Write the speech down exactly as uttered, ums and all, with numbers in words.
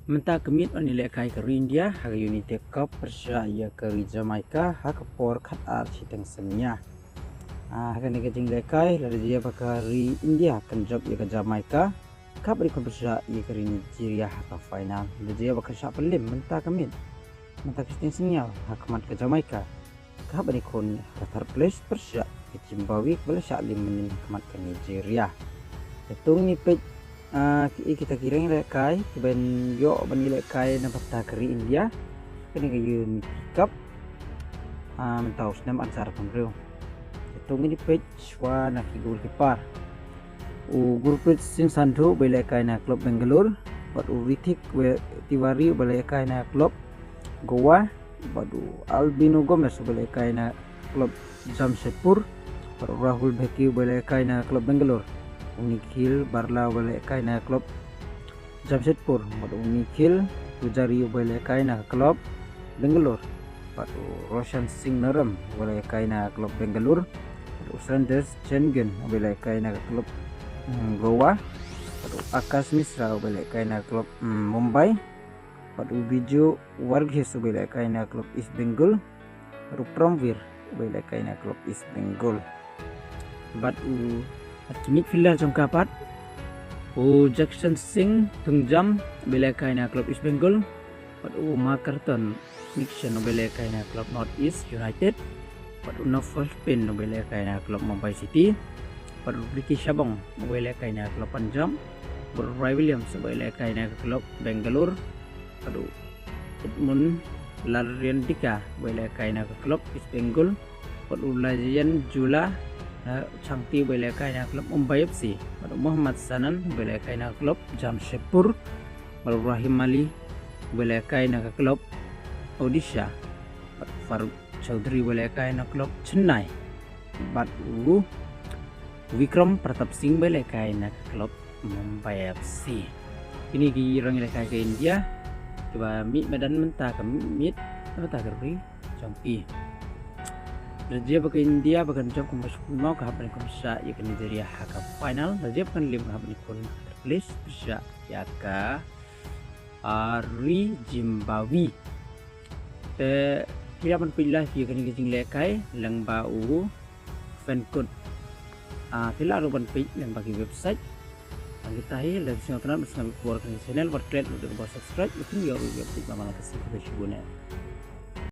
Mynta ka miet yn ïalehkai ka ri India ha ka Unity Cup pyrshah ïa ka ri Jamaica ha ka por khatar shiteng synñia. Ah, ha kane ka jinglehkai la jia ba ka ri India kan jop ïa ka Jamaica, ka hap ban ïakhun pyrshah ïa ka ri Nigeria ha ka final. La jia ba kan shah pynlem mynta ka miet, mynta ka shiteng synñia ha khmat ka Jamaica. Ka hap ban ïakhun ha ka third place pyrshah ïa ka Zimbabwe kaba la shah lem mynnin ha khmat ka Nigeria. Te to ngin ïa peit, ah, kiei kita ki rang ïalehkai kiban ïoh ban ïalehkai na bynta ka ri India ha kane ka Unity Cup, ah, mynta u snem ar hajar arphew hynriew. Te to ngin ïa peit shuwa na ki goalkeeper. U Gurpreet Singh Sandhu uba ïalehkai na ka club Bangalore, bad u Ritik we-, Tiwari uba ïalehkai na ka club Goa, bad u Albino Gomez uba ïalehkai na ka club Jamshedpur, bad u Rahul Bheti uba ïalehkai na ka club Bangalore, u Nikhil Barla uba ïalehkai na ka club Jamshedpur, bad u Nikhil Pujari uba ïalehkai na ka club Bangalore, bad u Roshan Singh Naram uba ïalehkai na ka club Bangalore, bad u Sanders Jengin uba ïalehkai na ka club, mm, Goa, bad u Akash Mishra uba ïalehkai na ka club, mm, Mumbai, bad u Biju Varghese uba ïalehkai na ka club East Bengal, bad u Promvir uba ïalehkai na ka club East Bengal. Bad u, bad ki midfielder jong ka pat, u Jackson Singh Thungjam uba ïalehkai na ka club East Bengal, bad u Markerton Nixon uba ïalehkai na ka club North East United, bad u Naufal Payne uba ïalehkai na ka club Mumbai City, bad u Ricky Shabong uba ïalehkai na ka club Punjab, bad u Ray Williams uba ïalehkai na ka club Bangalore, bad u Edmund Larriandika uba ïalehkai na ka club East Bengal, bad u Lajan Jula, eh, Changti uba ïalehkai na ka club Mumbai F C, bad u Mohammad Sanan uba ïalehkai na ka club Jamshedpur, bad u Rahim Ali uba ïalehkai na ka club Odisha, bad u Farooq Chaudhary uba ïalehkai na ka club Chennai, bad u Vikram Pratap Singh uba ïalehkai na ka club Mumbai F C. Kine ki rang ïalehkai ka India kiba mih madan mynta ka miet na bynta ka ri jong ki. La jia ba ka India ba kan jop kumba shu kynmaw ka hap ban ïakhun pyrshah ïa ka Nigeria ha ka final. La jia ba kan lem ka hap ban ïakhun third place pyrshah ïa ka, ah, ri Zimbabwe. Te phi lah ban peit live ïa kane ka jinglehkai lyngba u Fancode. Ah, phi lah ruh ban peit lyngba ki website. Tang kita hi, lada phi sngewtynnat ban sngap ïa ki khubor kane ka channel, wat klet ruh da kaba subscribe, ban ïoh ruh ïa ki update ba man la ka sngi kaba shu bun eh.